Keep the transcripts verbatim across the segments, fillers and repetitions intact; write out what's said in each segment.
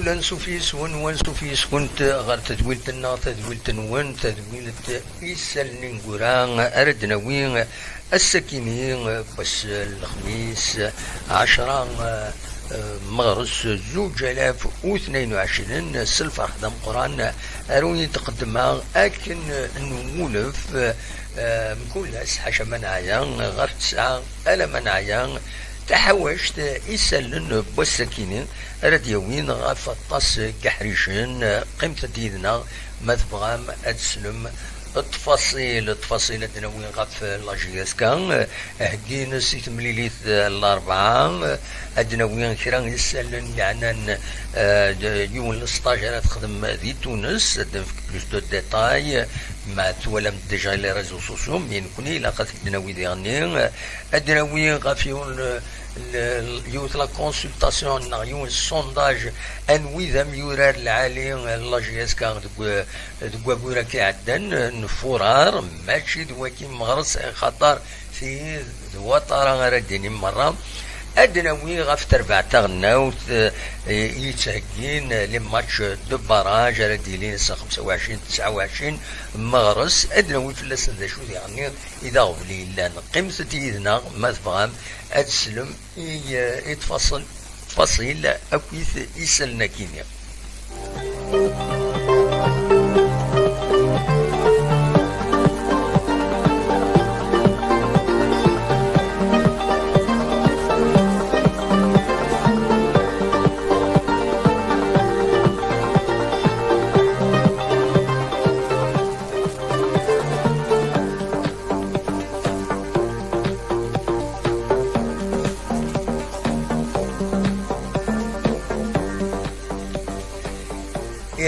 Ansuf yis-wen, wansuf yis-went ɣer tedwilt-nneɣ, tadwilt-nwen, tadwilt isallen ineggura ara d-nawi ass-akini, wass n lexmis, ɛecra, eh, meɣres zuǧ alaf u tnayen u ɛecrin, s lferḥ d ameqqran ara wen-d-qeddmeɣ akken nwulef, eh, mkul ass, ḥaca ma neɛya, ɣef tesɛa alamma neɛya, taḥawact isallen n wass-akini ara d-yawin ɣef aṭas n yeḥricen. Qqimet-d yid-neɣ ma tebɣam ad teslem ttfaṣil, ttfaṣil ad d-nawi ɣef la J S K, heggin-as i temlilit n Larebɛa, ad d-nawi kra n yisallen yeɛnan, eh, yiwen n stage ara texdem di Tunes, ad d-nefk plus de détails, ma twalam déjà les réseaux sociaux, mais nekkni ilaq ad t-id-nawi diɣenni, ad d-nawi ɣef yiwen, l-, l-, yiwet la consultation neɣ yiwen sondage, anwi d amyurar lɛali n la J S K deg, deg wayyur-agi iɛeddan n furar, mačči d wagi meɣres, xaṭer ti d waṭara ara d-inim merra. Ad d-nawi ɣef terbaɛt taɣelnawt, eh, i yettheggin les matchs de barrage ara d-yilin ass-a xemsa u ɛecrin, tesɛa u ɛecrin meɣres, ad d-nawi fell-asen d acu diɣenni i d aɣbel yellan. Qqimet-d yid-neɣ ma tebɣam ad teslem i, i ttfaṣil, ttfaṣil akkit isallen akini.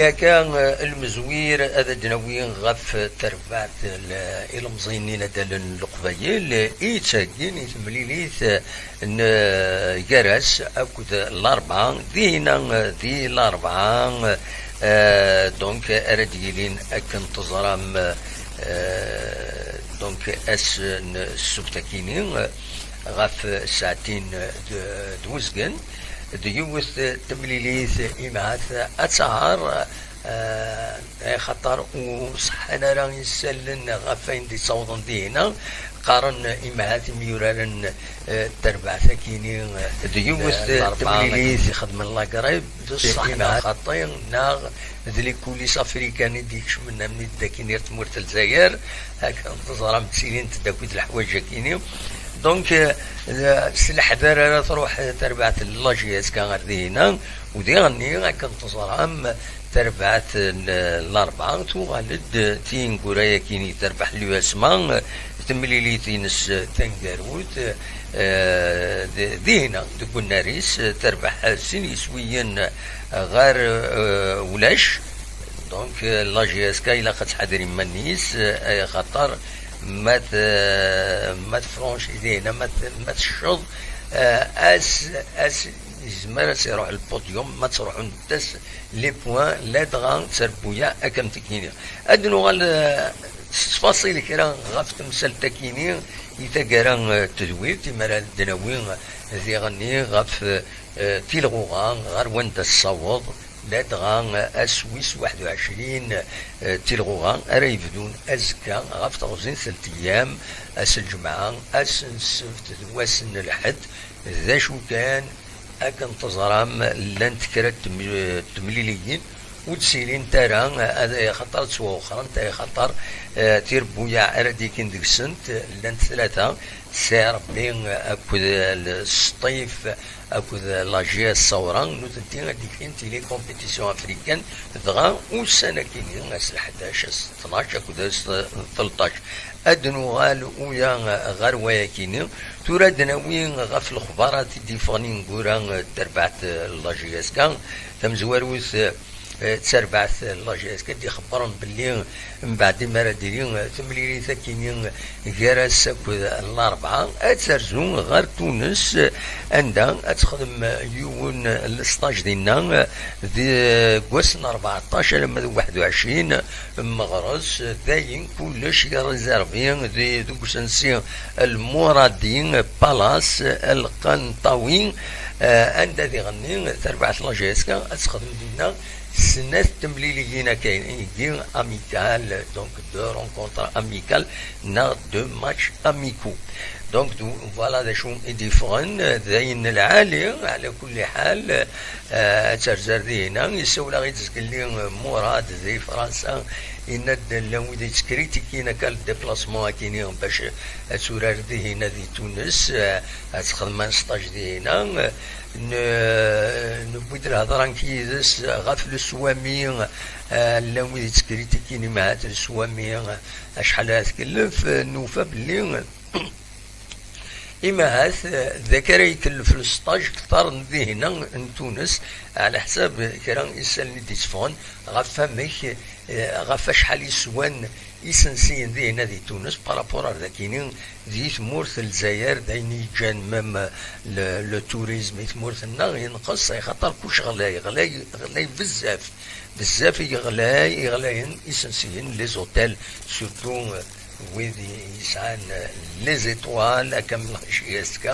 Akka, eh, lmezwir ad d-nawi ɣef terbaɛt n ilemẓiyen inaddalen n Leqbayel, i yettheggin i temlilit n, eh, gar-as akked Larebɛa, dinna, eh, di Larebɛa, eh, donc, ara d-yilin akken teẓram, eh, donc, ass n ssebt akini, eh, ɣef ssaɛtin d, d uzgen, d yiwet temlilit imahat ad taɛer, eh, axaṭer ur ṣeḥḥan ara yisallen ɣef wayen d-ittawḍen dihina. Qqaren imahat imyuraren, eh, terbaɛt akini, eh, d yiwet temlilit ixedmen la grève, d ṣṣeḥ neɣ xaṭi, neɣ d les coulisses africaines i d-ikecmen am nitni akini ar tmurt n Lezzayer. Akken teẓram, ttilint-d akkit leḥwayeǧ akini. Donc, eh, s leḥder ara truḥ terbaɛt n la J S K ar dihina, u diɣenni, akken teẓram, tarbaɛt n Larebɛa tuɣal-d tineggura-yakini terbeḥ l'U S M A, temlilit-ines taneggarut, eh, d-, dihina deg unnar-is, terbeḥ sin yiswiyen ɣer, eh, ulac. Donc, euh, la J S K ilaq ad tḥader iman-is, euh, axaṭer ma t-, ma tefranchi dihina, ma t-, ma tecceḍ, euh, ass, ass yezmer ad s-iruḥ le podium, ma ttruḥun-d-as les points, ladɣa d trebbuyaɛ, akka am tikini. Ad nuɣal, euh, s ttfaṣil kra ɣef temsalt akini i taggara, euh, n tedwilt, imar ad d-nawi, euh, diɣenni ɣef, euh, tilɣuɣa ɣer wanda tessaweḍ, ladɣa ass wis waḥed u ɛecrin, eh, tilɣuɣa ara yebdun azekka ɣef teɣzi n telt ayyam, ass n lǧemɛa, ass n ssebt d wass n lḥedd. D acu kan, akken teẓram, llant kra n tem-, temliliyin ur d-ssilint ara, eh, ad, axaṭer ad ttwawexxrent, axaṭer, eh, tirebbuyaɛ ara d-ikin deg-sent, eh, llant tlata, Sɛi Rebbi akked Sṭif akked la J S Sawra, nutenti ad d-ifin tili compétition africaine, dɣa ussan-akini, ass n ḥdac, ass n tnac akked ass n tleṭṭac. Ad d-nuɣal uya ɣer wayakini. Tura ad d-nawi ɣef lexbarat i d-yeffɣen ineggura n terbaɛt n la J S K. Tamezwarut, Eh, d tarbaɛt n la J S K i d-ixebbren belli mbeɛd imi ara d-tili temlilit akkin gar ass akked Larebɛa, ad terzu ɣer Tunes, anda ad texdem yiwen n lesṭaj dinna, deg wass n rbeɛṭac alamma d waḥed u ɛecrin n meɣres. Dayen kullec irizervi di, deg usensi Lmuradi Palace Lqanṭawi, eh, anda diɣenni tarbaɛt n la J S K ad texdem dinna snat temliliyin akka, igi amical, donc deux rencontres amicales neɣ deux matchs amicaux. Donc du- voilà d acu i d-yeffɣen, d ayen n lɛali. Ɛla kulli ḥal, eh, ad terzer dihina. Yessawel-aɣ-id zgelli Murad di Fransa, yenna-d llan wid yettkritikun akka le déplacement akini bac ad turar dihina di Tunes, eh, ad texdem un stage dihina. N- newwi-d lhedra nekk yid-s ɣef leswami, eh, llan wid yettkritikun imahat leswami, eh, acḥal ara tkellef, eh, nufa belli imahat, eh, d akka ara ikellef lesṭaj kter n dihina n Tunes, ɛla ḥsab kra isallen i d-itteffɣen ɣef amek, eh, ɣef acḥal i swan isensiyen dihina di Tunes par rapport ar dakini di tmurt n Lezzayer, d ayen yeǧǧan même le, le tourisme i tmurt-nneɣ yenqes, axaṭer kullec ɣlay, ɣlay, ɣlay bezzaf, bezzaf i yeɣlay, i ɣlayen isensiyen, les hôtels, surtout, euh, wid yesɛan, euh, les étoiles, akka am la J S K,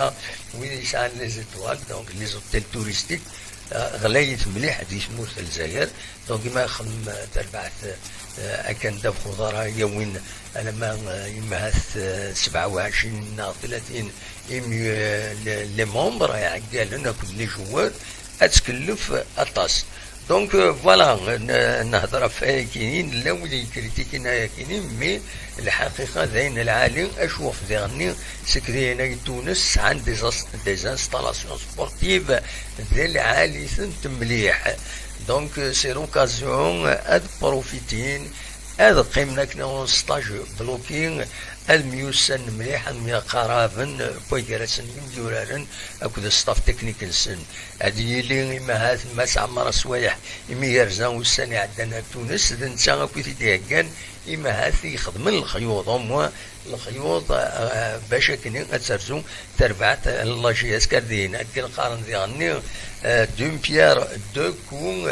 wid yesɛan les étoiles, donc les hôtels touristiques, euh, ɣlayit mliḥ di tmurt n Lezzayer. Donc imi xdem, euh, tarbaɛt, euh, akken ddabex uḍar ara yawin alamma, euh, imahat, euh, sebɛa u ɛecrin neɣ tlatin imi, euh, le- les membres, iɛeggalen akked les joueurs, ad tkellef aṭas. Donc, euh, voilà, n- nehder ɣef ayakini, llan wid yekkritikin ayakini, mais lḥaqiqa d ayen lɛali, acu ɣef diɣenni seg dihin ay Tunes sɛan des as- des installations sportives d lɛali-tent mliḥ. Donc, euh, c'est l'occasion ad profitin, ad qqimen akken en stage bloqué, ad myussanen mliḥ, ad myaqaraben, wway gar-asen yimyuraren akked staff technique-nsen. Ad yili imahat Mass Ɛmer Aswayeḥ, imi yerza ussan iɛeddan ar Tunes, d netta akk i t-id-iheggan imahat i ixedmen lexyuḍ, au moins lexyuḍ, eh, bac akken ad terzu terbaɛt n la J S K ar dihin. Akken qqaren diɣenni, eh, d'une pierre deux coups,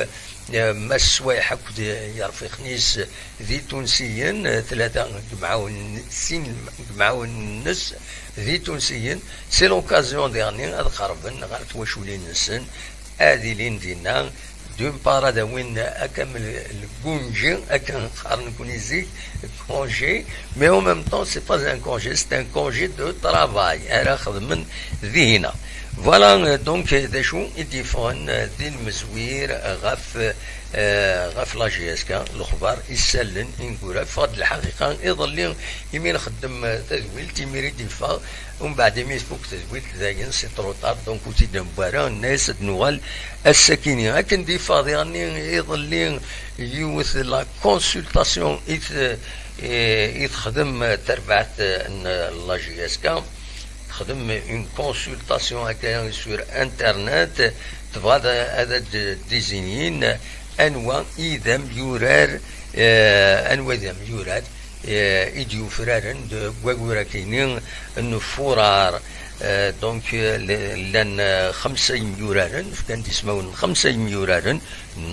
eh, Mass Swayeḥ akked yerfiqen-is d itunsiyen, eh, tlata n yemɛawen, sin n yemɛawen-nnes d itunsiyen. C'est l'occasion diɣenni ad qerben ɣer twaculin-nsen, ad ilin dinna. D'une part, ad awin akka am le, le congé, akken qqaren nekni zik, congé, mais en même temps, c'est pas un congé, c'est un congé de travail. Ara xedmen dihina. Voilà, euh, donc, euh, d acu i d-yeffɣen, euh, di lmezwir, euh, ɣef, euh, ɣef la J S K, lexbar isallen ineggura. Ffeɣ-d lḥaqiqa, iḍelli, imi nxeddem, euh, tadwilt, imir i d-yeffeɣ, umbeɛd imi tfuk tedwilt, dayen, c'est trop tard, donc ur t-id-newwi ara, nenna-yas ad nuɣal ass-akini. Akken d-yeffeɣ diɣenni iḍelli, yiwet la consultation i t-, i, i texdem terbaɛt n la J S K, texdem une consultation akka sur internet, tebɣa ad, ad d-désignin anwa i d amyurar, eh, anwa i d amyurar, eh, i d-yufraren deg wagur-agi-nni n Furar. Eh, donc, eh, l-, llan, eh, xemsa yemyuraren, fkan-d ismawen n xemsa yemyuraren,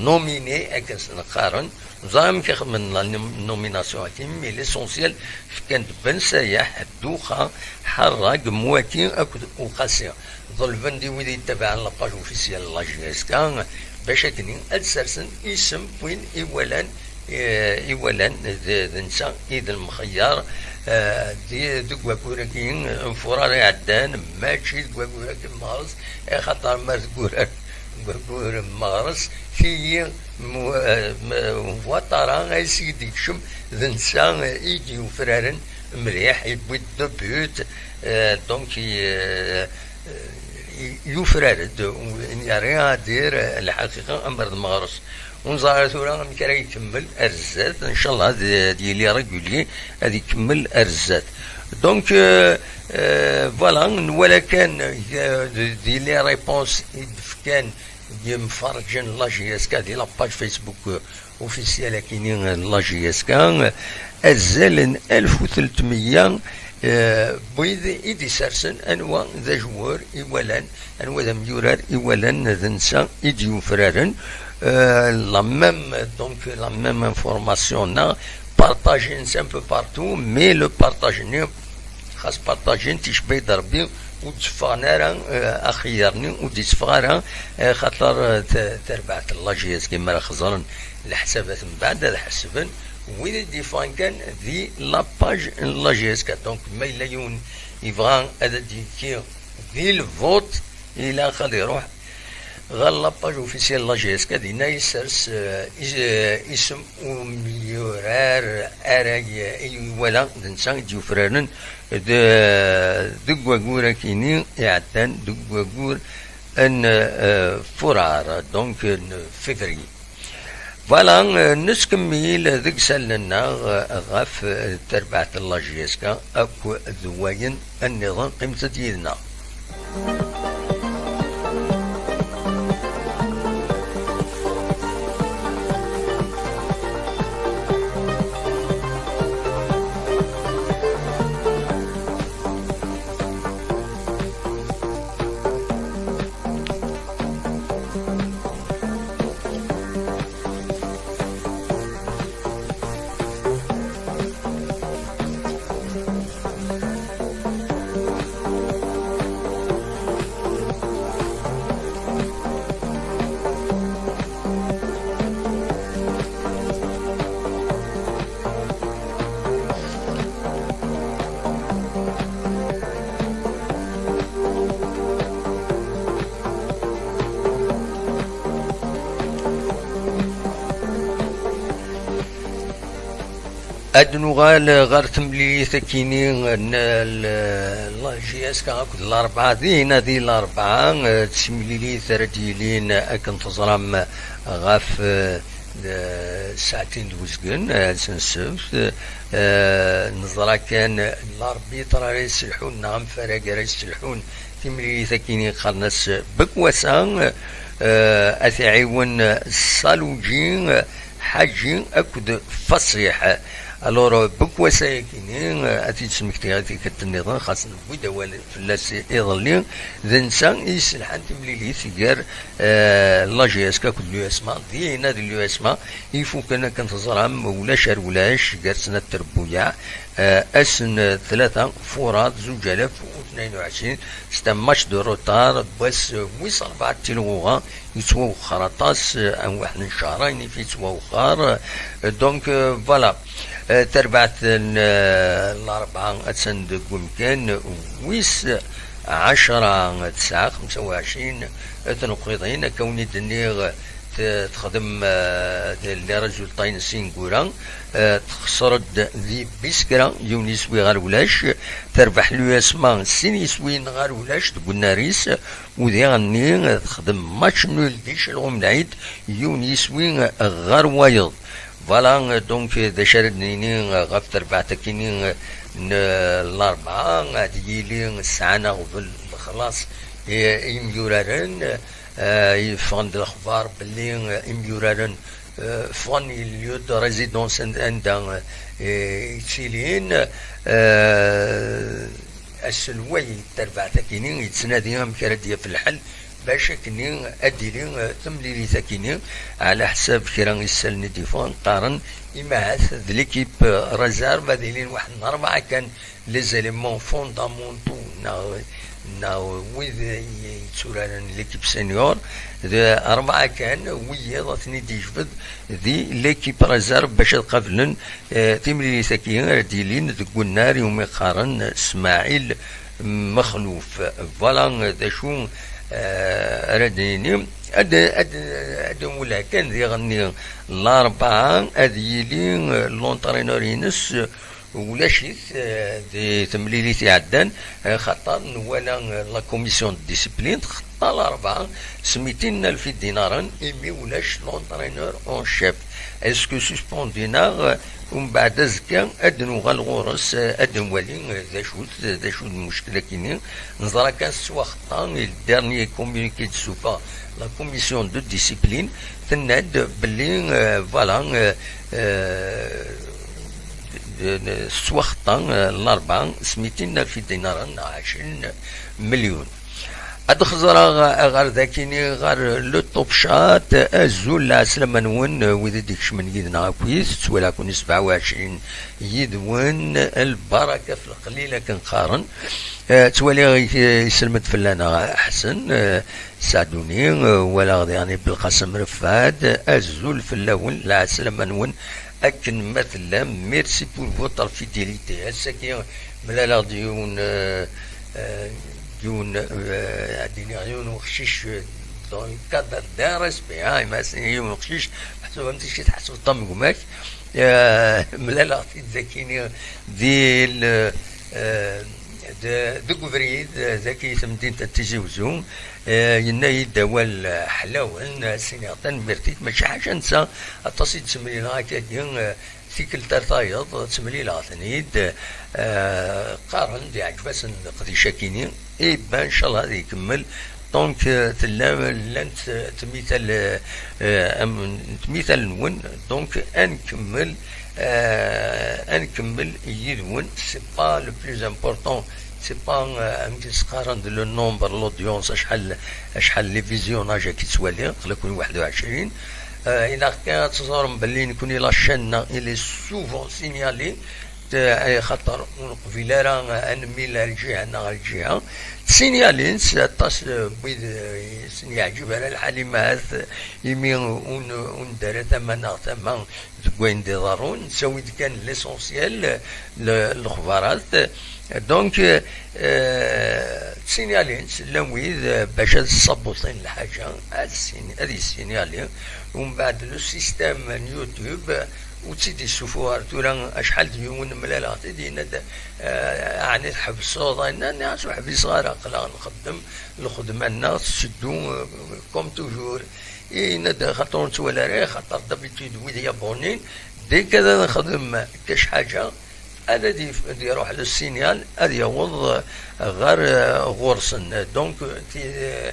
nominés, akken sen-qqaren. Ẓer amek i xedmen la nom-, nomination-agi, mais l'essentiel, fkan-d Ben Sayaḥ, Duxa, Ḥerrag, Mwaki akked Uqasi. Ḍelben-d i wid yettabaɛen la page officielle n la J S K bac akken ad sersen isem n win i walan, eh, i walan d, d netta i d lemxeyyer, eh, di, deg wagur-agi n Furar iɛeddan, mačči deg wagur-agi n Meɣres, axaṭer ma deg urar, deg wagur n Meɣres, tili m-, eh, m-, Ouattara ay s-d-yekcem, d netta i d-yufraren mliḥ, yewwi-d deux buts, eh, donc, eh, yufrar-d, il n'y a rien à dire, lḥaqiqa, amer d Meɣres. Ur neẓri ara tura amek ara ikemmel ar zdat, ncallah ad, ad yili régulier, ad ikemmel ar zdat. Donc, euh, euh, voilà, nwala kan, euh, di, di les réponses i d-fkan yemferrǧen n la J S K di la page Facebook, euh, officielle akini, euh, n la J S K, euh, azal n alef u tletmeyya, euh, n wid i d-isersen anwa d ajwur i walan, anwa d amyurar i walan d netta i d-yufraren. Euh, la même, donc, la même information-nni, partagen-tt un peu partout, mais le partage-nni, xas partagen-t, icebba-yi-d Rebbi, ur d-tteffɣen ara, euh, axeyyar-nni, ur d-itteffeɣ ara, euh, xaṭer, euh, t-, tarbaɛt n la J S K, mi ara xeẓren leḥsabat mbeɛd, ad ḥesben wid i d-yeffɣen kan di la page n la J S K. Donc, ma yella yiwen yebɣa ad d-yekki di lvot, ilaq ad iruḥ ɣer la page officielle n la J S K, dinna isers, euh, is-, euh, isem umyurar ara y-, iwala d netta i d-yufraren de-, deg wagur akini iɛeddan, deg wagur n, euh, furar, donc n février. Voilà, euh, nettkemmil deg isallen-nneɣ, euh, ɣef, euh, terbaɛt n la J S K akk d wayen nniḍen. Qqimet-d yid-neɣ. Ad nuɣal ɣer temlilit akini n l-, la J S K akked Larebɛa. Dinna di Larebɛa, eh, d timlilit ara d-yilin akken teẓram ɣef, eh, d-, saɛtin d uzgen, eh, s nsebt. Eh, neẓra kan l'arbitre ara yesselḥun neɣ amfarag ara yesselḥun timlilit akini qqaren-as Bekwasa, eh, ad t-iɛiwen Saluǧi, Ḥaǧi akked Fasiḥ. Alors, Bekwasa-yakini, ad t-id-smektiɣ i tikkelt nniḍen, xas newwi-d awal fell-as iḍelli, d netta i yesselḥan timlilit gar, eh, la J S K akked l'U S M A. Dinna di l'U S M A ifuken, akken teẓram, ulac ar ulac, gar-sen At Trebbuyaɛ, eh, ass n tlata Furad zuǧ alaf u tnayen u ɛecrin, c'est un match de retard, n wass wis ṛebɛa n tilɣuɣa, yettwawexxer aṭas, eh, am waḥed n ccehṛayen i yettwawexxer. Eh, donc, eh, voilà. Eh, tarbaɛt n, eh, Larebɛa attan deg wemkan wis ɛecṛa, tesɛa xemsa u ɛecrin tneqqiḍin, akka wen-id-nniɣ, t-, texdem, eh, les résultats-ines ineggura, eh, texṣer-d di Biskra, yiwen yiswi ɣer ulac, terbeḥ l'U S M A sin yiswiyen ɣer ulac deg unnar-is, u diɣenni texdem match nul di Celɣum Lɛid, yiwen yiswi ɣer wayeḍ. Voilà, donc, d acu ara d-nini ɣef terbaɛt akini n Larebɛa? Ad yili sɛan aɣbel n lexlaṣ i, i yimyuraren, eh, yeffɣen-d lexbar belli, eh, imyuraren, eh, ffɣen i lieu de résidence an-, anda, eh, ttilin, eh, aselway n terbaɛt akini yettnadi amek ara d-yaf lḥel bac akkenni ad d-tili, eh, temlilit akini, ɛla ḥsab kra isallen i d-yeffɣen qqaren, imahat d l'équipe, eh, réserve ad ilin waḥed n rebɛa kan les éléments fondamentaux neɣ, neɣ wid i yetturaren l'équipe senior, d rebɛa kan wiyiḍ ad ten-id-yejbed di l'équipe réserve bac ad qablen, eh, timlilit-agi ara d-yilin deg unnar iwumi qqaren Smaɛil Mexluf. Voilà, eh, d acu, eh, ara d-nini. Ad, ad, ad nwelleh kan diɣenni Larebɛa ad yili, eh, l'entraîneur-ines, eh, Ulac-it, eh, di temlilit iɛeddan, eh, xaṭer nwala, eh, la commission de discipline txeṭṭa larebɛa s mitin alef idinaren imi ulac l'entraîneur en chef. Est-ce que suspendu neɣ, eh, umbeɛd azekka ad d-nuɣal ɣur-s, eh, ad d-nwali, eh, d acu-t, d acu d lmuckel akini. Neẓra kan tettwaxeṭṭa, i le dernier communiqué d-tessufeɣ la commission de discipline, tenna-d belli, euh, voilà, euh, euh, d- d- tettwaxeṭṭa, euh, larebɛa s mitin alef idinaren neɣ ɛecrin melyun. Ad xeẓreɣ ɣer dakini ɣer le Top Chat. Azul, lɛeslama-nwen, wid i d-ikecmen yid-neɣ akkit, ttwalaɣ-ken sebɛa u ɛecrin yid-wen, lbaraka f leqlil akken qqaren. Eh, ttwaliɣ i-, iselmed fell-aneɣ Ḥsen, eh, Saɛduni, eh, walaɣ diɣen Belqasem Refad, azul fell-awen, lɛeslama-nwen akken ma tellam, merci pour votre fidélité. Ass-agi mlaleɣ-d yiwen, eh, eh, yiwen, eh, ad d-iniɣ yiwen uqcic, eh, dans le cadre d'un respect, hein, ma s-, yiwen uqcic, meḥsub am tici tḥesbeḍ am gma-k, eh, mlaleɣ-t-id dakini di l-, eh, d-, deg ubrid, eh, dagi temdint n Tizi Uzzu, eh, yenna-yi-d awal, eh, ḥlawen, eh, s-iniɣ tanemmirt-ik, mačči ḥaca netta, aṭas i d-ttemlileɣ akkagi, eh, tikkelt ar tayeḍ, ttemlileɣ-ten-id, eh, qqaren-d iɛǧeb-asen leqdic-akini, eh ben, ncallah ad ikemmel. Donc, eh, tella, llant, eh, tmital, eh, eh, am, tmital-nwen. Donc, ad nkemmel, eh, ad nkemmel yid-wen. C'est pas le plus important, c'est pas, eh, amek i s-qqaren, le nombre, l'audience, acḥal, acḥal les visionnages akka i ttwaliɣ, aql-aken waḥed u ɛecrin. Eh, ilaq kan ad teẓrem belli nekni la chaîne-nneɣ, il est souvent signalé, eh, xaṭer ur neqbil ara ad nemmil ar lǧiha neɣ ar lǧiha. Ttsinyalintt aṭas, eh, n wid, eh, i sen-yeɛǧib ara lḥal imahat, imi ur n-, ur nedda ara tama neɣ tama deg wayen d-iḍerrun, nettawi-d kan l'essentiel, eh, le-, lexbarat. Donc, eh, ttsinyalintt llan wid, eh, bac ad ssabutin lḥaǧa, ad ssin-, ad yessinyali. Umbeɛd le système n YouTube, ur tt-id-issufuɣ ar tura, acḥal d yiwen mlaleɣ-t-id, yenna-d, eh, ɛni tḥebseḍ? Yenna-as ur ḥbiseɣ ara, aql-aɣ nxeddem lxedma-nneɣ, tetteddu, eh, comme toujours. Yenna-d, xaṭer ur nettwali ara, xaṭer d'habitude wid yabonnin, dès que ad nexdem kac ḥaǧa, ad, ad yif-, ad iruḥ le signal, ad yaweḍ, eh, ɣer, eh, ɣur-sen. Donc, ti-, eh,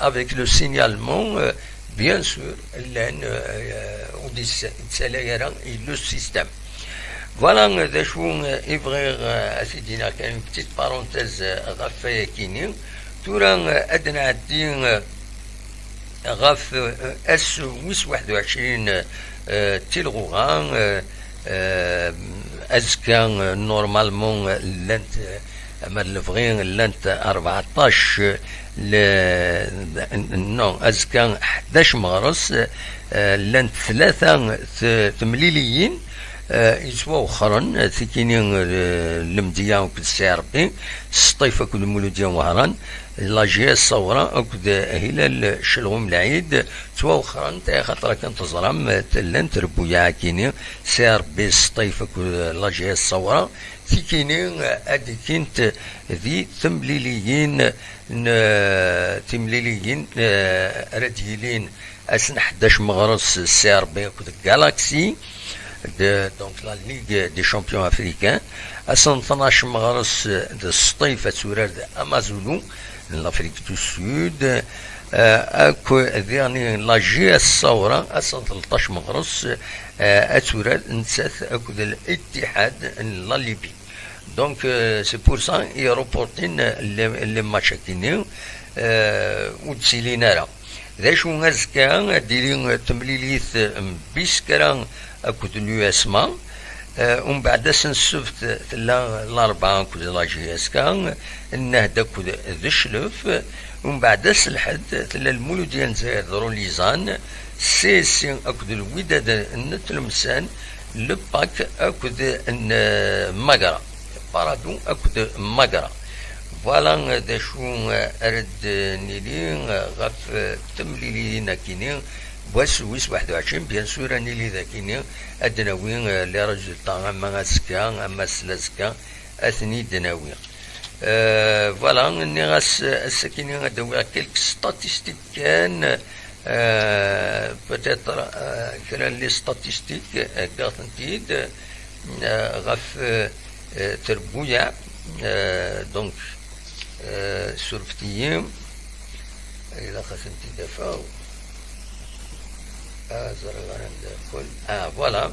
avec le signalement, eh, bien sûr, llan, eh, ur d-yettalay ara le système. Voilà, eh, d acu, eh, i bɣiɣ, eh, ad t-id-iniɣ kan, une petite parenthèse, eh, ɣef wayakini. Tura, eh, ad nɛeddi, eh, ɣef, eh, ass wis waḥed u ɛecrin, eh, tilɣuɣa, eh, eh, azekka, eh, normalement, eh, llant, eh, ama d lebɣi, llant rbeɛṭac, eh, le-, non, azekka ḥdac meɣres, eh, llant tlata t-, temliliyin, eh, yettwawexxren, eh, tikini, eh, Lemdiya akked Sɛiṛebbi, Sṭif akked Muludya Wehran, la J S Ṣawra akked Hilal Celɣum Lɛid ttwawexxrent, axaṭer akken teẓram, llant trebbuyaɛ akini, Sɛiṛebbi, Sṭif akked la J S Ṣawra, tikini ad d-ikkint di temliliyin n, timliliyin, eh, ara d-yilin ass n ḥdac meɣres, Sɛiṛebbi akked Galaxy, de, donc la Ligue des Champions Africains. Ass n tnac meɣres d Sṭif ad turar d Amazulu n l'Afrique du Sud. Euh, akk diɣni la J S Ṣawra, ass n tleṭṭac meɣres, euh, ad turar nettat akked Al-Ittihad n la Libye. Donc, euh, c'est pour ça i reportin les, les matchs akini, euh, ur d-ttilin ara. D acu azekka, ad d-tili temlilit n Biskra akked l'U S M A. Eh, umbeɛd ass n ssebt tella Larebɛa akked la J S K, Nnehda akked d Cclef. Umbeɛd ass n lḥedd tella Lmuludya n Lezzayer d Rulizan, C S C akked Lwidad n Tlemsan, Lepak akked n Magra. Parado akked Magra. Voilà d acu ara d-nili ɣef temliliyin-akini Wass wis waḥed u ɛecrin, bien sûr, ad nili dagini, ad d-nawi, euh, les résultats, ama azekka, ama s lazekka, ad ten-id-nawi. Euh, voilà, nniɣ-as, ass-akini ad d-awiɣ quelques statistiques kan, euh, peut-être, euh, kra n les statistiques, euh, heggaɣ-tent-id, euh, ɣef, euh, euh, trebbuyaɛ, euh, donc, euh, surfet-iyi, ilaq ad tent-id-afeɣ. Ah, ẓriɣ ara n-, kul. Ah, voilà.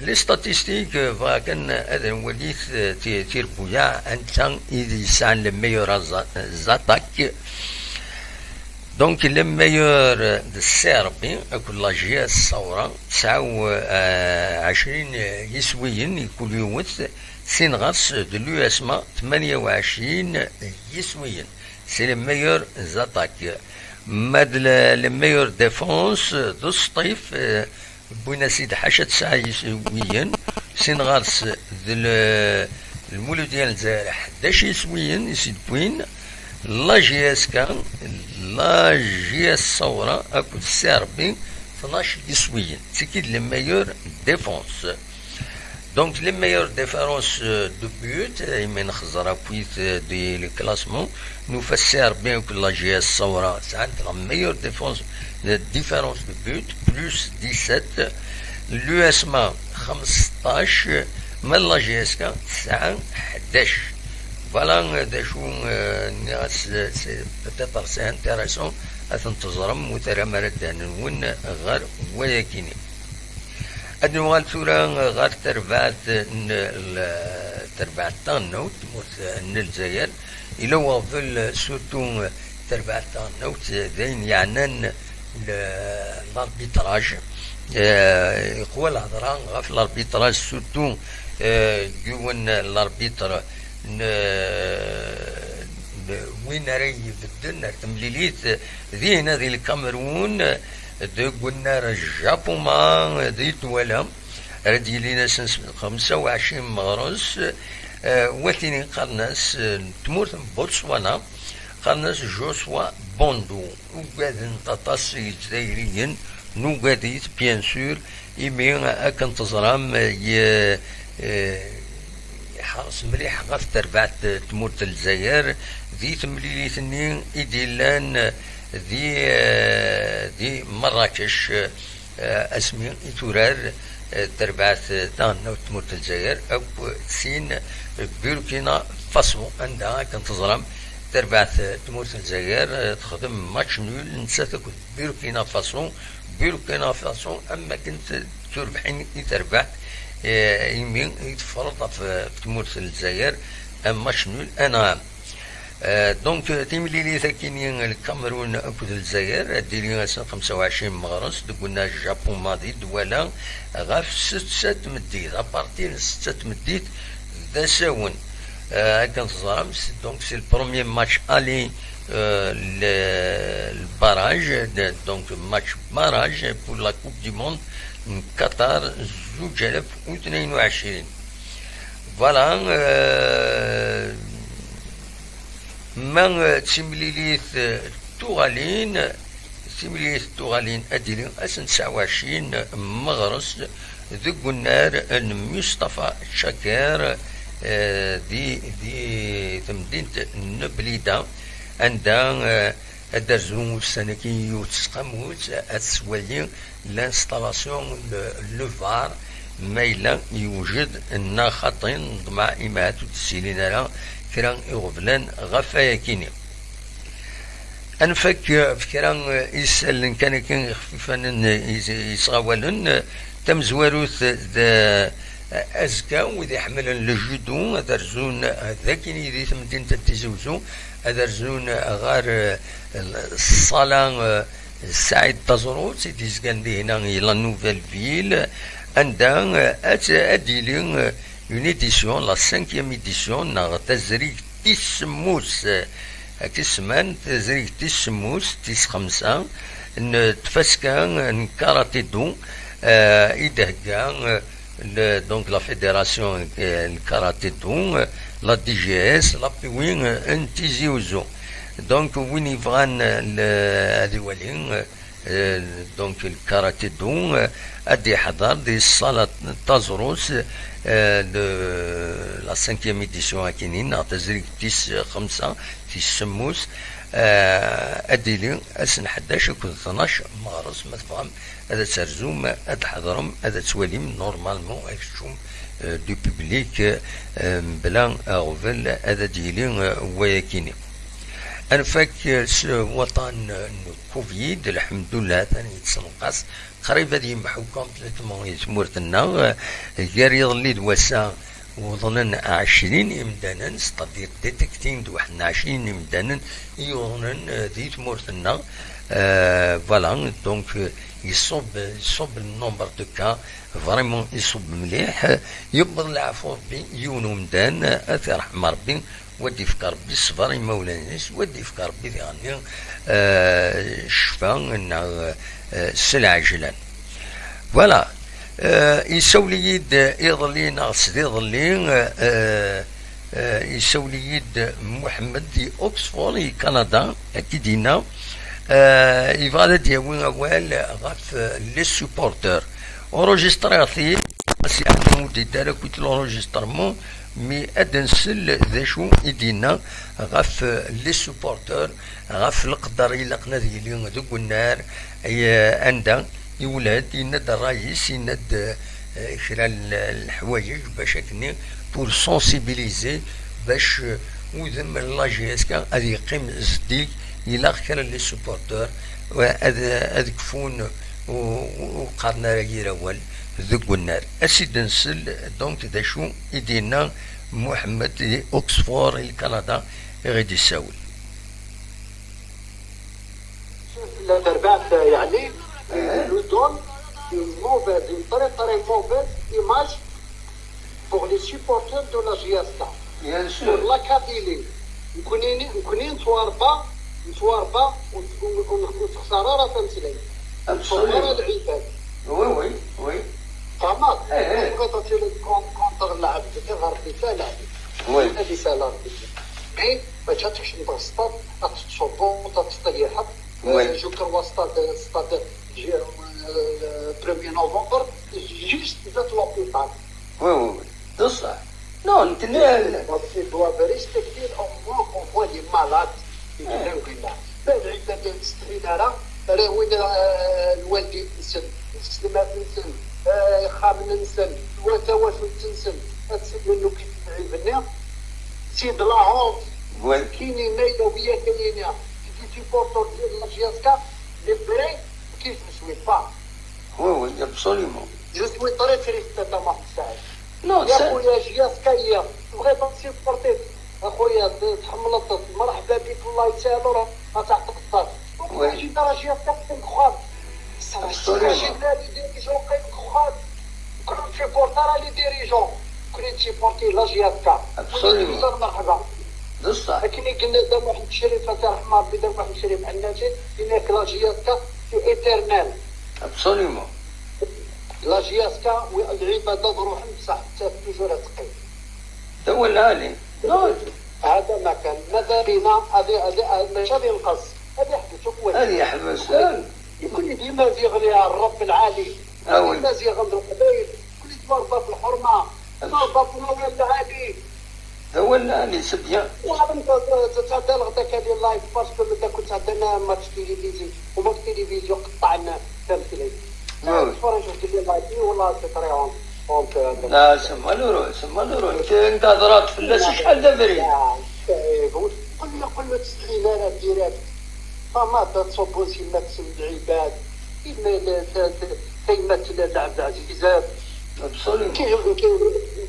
Les statistiques, euh, bɣiɣ kan ad nwali t-, ti-, tirebbuyaɛ, anta i d-yesɛan les meilleures aza-, attaques. Donc, les meilleurs, euh, d C R B akked la J S Saoura, tesɛa u, euh, ɛecrin yiswiyen i kul yiwet, sin ɣer-s d l'U S M A, tmanya u ɛecrin yiswiyen. C'est les meilleures attaques. Ma d la, les meilleures défenses, d Sṭif, euh, wwin-as-id ḥaca tesɛa yiswiyen, sin ɣer-s d le, Lmuludya n Lezzayer, ḥdac yiswiyen i s-d-wwin, la J S K, la J S Saoura akked C R B, tnac yiswiyen. C'est qui les meilleures défenses. Donc, les meilleures différences, euh, de but, euh, imi nxeẓẓer akkit, euh, di le classement, nufa C R B akked la J S Saoura sɛant la meilleure défense, euh, différence de but, plus dix-sept, l'U S M A xmesṭac, ma la J S K tesɛa ḥdac. Voilà, euh, d acu, euh, nniɣ-as, euh, c'est, peut-être c'est intéressant ad ten-teẓrem, ur terram ara ddehn-nwen ɣer wayakini. Ad nuɣal tura ɣer terbaɛt n l-, terbaɛt taɣelnawt, tmurt n Lezzayer. Yella uɣbel, surtout terbaɛt taɣelnawt, d ayen yeɛnan le-, l'arbitrage. Eh, yeqwa lhedra ɣef l'arbitrage, surtout, eh, yiwen l'arbitre n, n win ara ibedden ar temlilit, dinna di Lkamerun, deg unnar Japuma di Dwala, ara d-yilin ass n xemsa u ɛecrin meɣres, eh, watini qqaren-as, eh, n tmurt n Botswana, qqaren-as Joshua Bondo. Ugaden-t aṭas Yizzayriyen, nugad-it, bien sûr, imi akken teẓram, ye-, eh, iḥres mliḥ ɣef terbaɛt n tmurt n Lezzayer di temlilit-nni i d-yellan di, eh, di Marrakech, eh, asmi i turar, eh, terbaɛt, eh, taɣelnawt n tmurt n Lezzayer akk sin Burkina Faso, anda akken teẓram terbaɛt, eh, tmurt n Lezzayer, eh, texdem match nul nettat akked Burkina Faso. Burkina Faso am akken t-, turbeḥin i terbeḥ, eh, imi i tefreḍ ɣef, eh, tmurt n Lezzayer, am match nul, anɛam. Eh, donc, eh, timlilit akkin n Lkamerun akked Lezzayer, ad d-tili ass n xemsa u ɛecrin meɣres deg unnar Japuma di Dwala ɣef setta tmeddit, à partir n setta tmeddit d asawen. Eh, akken teẓram, c'est, donc, c'est le premier match aller, euh, le, le barrage, de, donc match barrage pour la Coupe du Monde n Qatar zuǧ alaf u tnayen u ɛecrin. Voilà, euh, ma, euh, d timlilit, euh, tuɣalin, timlilit tuɣalin ad d-tili ass n tesɛa u ɛecrin meɣres deg unnar n Mustafa Chaker, eh, di, di temdint n Blida, anda, eh, ad d-rzu ussan-agi yiwet tseqqamut, ad s-wali l'installation, le, le var, ma yella yewjed neɣ xaṭi, neḍmeɛ imi ahat ur d-ssilin ara kra iɣeblan ɣef wayakini. Ad nfak ɣef kra isallen kan akken ixfifanen, is-, isɣawalen. Tamezwarut d, azekka, wid iḥemmlen le judo ad rzun dagi di temdint n Tizi Uzzu, ad rzun ɣer, eh, ṣṣala, eh, Saɛid Taẓrut i d-yezgan dihna i la Nouvelle Ville, anda, eh, ad, ad d-yili, eh, une édition, la cinquième édition, neɣ tazrigt tis semmus, eh, ad k-issemman tazrigt tis semmus, tis xemsa, n tfaska n karaté-do, eh, i d-thegga, eh, le, donc la fédération, eh, n karaté-do, eh, la D G S, la P W I, eh, n Tizi Uzzu. Donc, win yebɣan, eh, le, ad iwali, eh, Euh, donc, le karaté do, euh, ad d-iḥḍer di ṣṣala Taẓrus, euh, de la cinquième édition akini, neɣ tazrigt tis xemsa, tis semmus, euh, ad d-ili ass n ḥdac akked tnac meɣres, ma tebɣam ad terzum, ad tḥeḍrem, ad twalim, normalement, ad keččum, euh, du public, euh, mebla aɣbel, ad d-yili, euh, wayakini. Ad nfak, euh, s waṭan, euh, n Covid, lḥemdullah, atan yettenqas, qrib ad yemḥu complètement i tmurt-nneɣ. Gar yiḍelli d wass-a, uḍnen ɛecrin imdanen, c'est-à-dire détectin-d waḥed n ɛecrin imdanen i yuḍnen, euh, di tmurt-nneɣ. Euh, voilà, donc, euh, iṣub, iṣub le nombre de cas, vraiment iṣub mliḥ. Yewweḍ leɛfu Rebbi, yiwen umdan, ad t-irḥem Rebbi, wa d-ifk Rebbi ṣṣber i imawlan-is, wa d-ifk Rebbi diɣenni, euh, ccfa neɣ, euh, s lɛejlan. Voilà. Euh, isawel-iyi-d iḍelli neɣ s diḍelli, euh, euh, isawel-iyi-d Muḥemmed di Oxford, i Kanada, ad k-id-yenna, euh, yebɣa ad d-yawi awal ɣef, euh, les supporters. Enregistriɣ-t-id, si ur d-yeddi ara akk l'enregistrement, mi ad nsel d acu i d-yenna ɣef, euh, les supporters, ɣef leqder ilaqen ad yili deg unnar, eh, anda iwlad, yenna-d ṛṛay-is, yenna-d, eh, kra n leḥwayeǧ bac akken pour sensibiliser, bac, eh, udem n la J S K ad yeqqim zeddig, ilaq kra n les supporters, eh, ad, ad kfun u, u, u qqaren ara yir awal deg unnar. Ad s-id-nsel, donc, d acu i d-yenna Muḥemmed di Oxford, i Kanada, i ɣ-id-issawel. La terbaɛt, yeɛni, nous donne une mauvaise, une très, très mauvaise image pour les supporters de la J S K. Bien sûr. Pour la Kabylie. Nekkni, nekkni nettwarba, nettwarba, ur, ur, ur, ur nexsar ara tameslayt. Absolument. Nettwarba ara lɛibad. Oui, oui, oui. Fehmeḍ? Eh, eh. Tebɣiḍ ad tiliḍ con-, contre lɛebd, ɣer Rebbi lɛebd. Oui. Ad isal Rebbi. Mais mačči ad tekcem ɣer stade, ad tettṣubbuḍ, ad teṭṭiḥeḍ. Oui. Euh, je crois stade, stade, euh, premier novembre, juste zdat l'hôpital. Oui, oui, oui. D ṣṣeḥ. Non, nekkni... Donc, ils doivent respecter au moins, au moins les malades. Eh. Llan dinna. Ma lɛibad ur ttsetḥin ara, rawin, euh, lwaldin-nsen, leslmat-nsen, euh, ixxamen-nsen, wa tawacult-nsen, ad sellen akk i lɛib-nni. C'est de la honte. Oui. Kini ma yella wiyaḍ-nni, c'est des supporters de la J S K, les vrais, qui je ne suis pas. Oui, oui, absolument. Je suis très triste, Tata Mohamed Saïd. Non, ya خويا، J S K هي. تبغي تسيبورتي، اخويا، ت-، تحمل الضغط. مرحبا بك، الله يسهل، راه غتعطيك الضغط. وكل شيء ترى J S K كاين خاص. Absolument. شي بلاد يدير لي جون كاين خاص. كل سيبورتر راه لي ديريجون. كل سيبورتي لا J S K. Absolument. مرحبا. بصح. لكن قلنا دا محمد الشريف، الله يرحمه ربي، دا محمد الشريف عناتي، قلنا لك لا J S K c'est éternel. Absolument. لا J S K والعباد ضروحهم بصح حتى توجور تقي. هو العالي. هذا ما كان. ماذا بينا؟ هذه، هذه، هذه ماشي غادي ينقص. هذه يحبس كويس. هذه يحبس. يكون ديما زيغن يا الرب العالي. آه، وي. ديما زيغن القبايل. كل تضرب في الحرمة. تضرب في الموال العالي. هو العالي، c'est bien. وعاد انت تتعدى الغدا كان لايف باسكو ملي كنت عندنا ماتش تيليفيزي وماتش تيليفيزيو قطعنا. فهمتني؟ آه. تفرج وقال لي لايف، إي والله c'est très honte. لا، c'est malheureux، c'est malheureux. انت، انت هضرات فلاس شحال دابا ريت؟ قل له، قل له تستحي لنا ديريكت. فما تصبوا سمات سم العباد. إما لا، لا، لا، كلمة لا، لا، عبد العزيز. Absolument. كي، كي،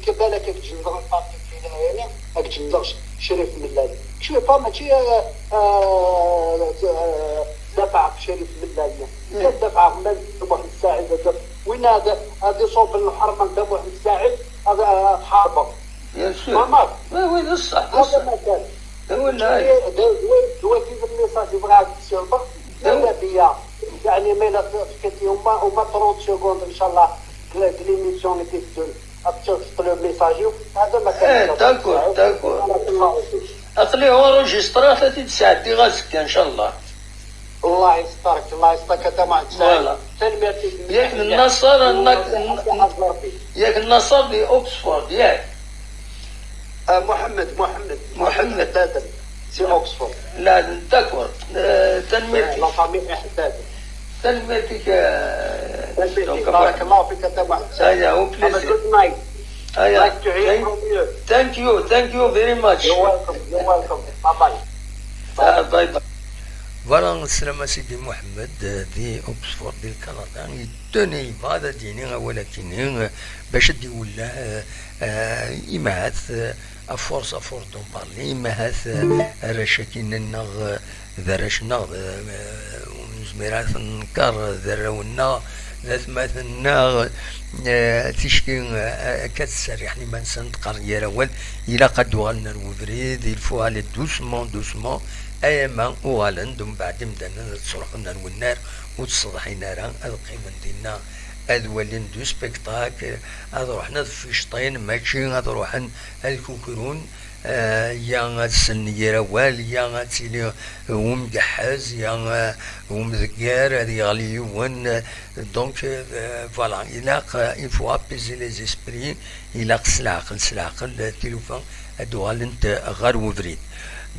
كي بالك هاك تجمع البارتي في العينة، هاك تجمع شريف ملال. شوف، فما شي، آه، آه، آه، دفع شريف ملال. إيه. كان دفع من محمد الساعد، هذا. وين هذا؟ هذه صوب الحرمة، هذا محمد الساعد، هذا، آه، حاربة. Bien sûr. فهمت؟ Oui, oui، بصح، هذا بصح. ما كان. هو العيب. دوي، دوي في الميساج يبغى يتسيربا. ماذا بيا؟ يعني، ما إلا فكرتي هما، هما trente secondes إن شاء الله. De l'émission اللي كيدير. أبتر تقلو ميساجي. هذا ما كان. إيه، d'accord، d'accord. أنا كنت أقول. أخليه enregistré، ثلاثين ساعة، دي غازك إن شاء الله. الله يسترك، الله يسترك، هذا ما عندش. Voilà. تنميرتي. ياك النصر، النصر، ياك النصر دي أوكسفورد، ياك؟ آه، محمد، محمد. محمد. حدادن. سي أوكسفورد. لا، داكور. آه، تنميرتي. لا فامي حدادن. تنميرتك، آه، تنميرتك. بارك الله فيك، هذا ما عندش. هيا، هو بليزير. Have a good night. هيا. Nice to hear from you. Thank you, thank you very much. You're welcome, you're welcome. Bye bye. آه، باي باي. Voilà, السلام سيدي محمد، آه، دي أوكسفورد، دي كندا. يدوني بعض ديني ولا كيني، آه، باش دي ولا، آه، آه، إمهات، آه، أفورس أفورس دون بارلي، إمهات، آه، الرشاكين النغ، آه، ذا رشنا، آه، ونزميرات النكر، ذا راونا، ذا ثمات النغ، آه، تشكي، آه، كتسريح لي ما نسند قرية الأول. إلا قد وغلنا الوبريد، يلفوها لي دوسمون، دوسمون. أيما وغلن، دون بعد مدانا تصلحونا الونار، وتصلحينا راه، هذا قيمة دينا، هذا ولين دو سبيكتاكل، هذا روحنا في شطين، ماشي هذا روحن، هذا كوكرون، آه، يا غتسن يا وال، يا غتسيلي ومدحز، يا، آه، ومدقار، هذا يغلي يون. دونك، آه، فوالا، إلا ق-، il faut apaiser les esprits، إلا ق-، s leɛqel، s leɛqel، tilufa ad uɣalent ɣer ubrid.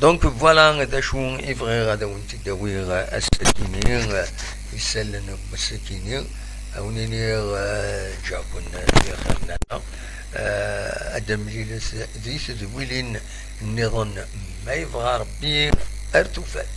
Donc voilà, d acu i bɣiɣ ad awen-t-id-awiɣ ass-akini, isallen n wass-akini, a wen-iniɣ, eh, ǧǧiɣ-ken di xir n Ala. Eh, ad d-mlilet di tedwilin nniḍen, ma yebɣa Rebbi, ar tufat.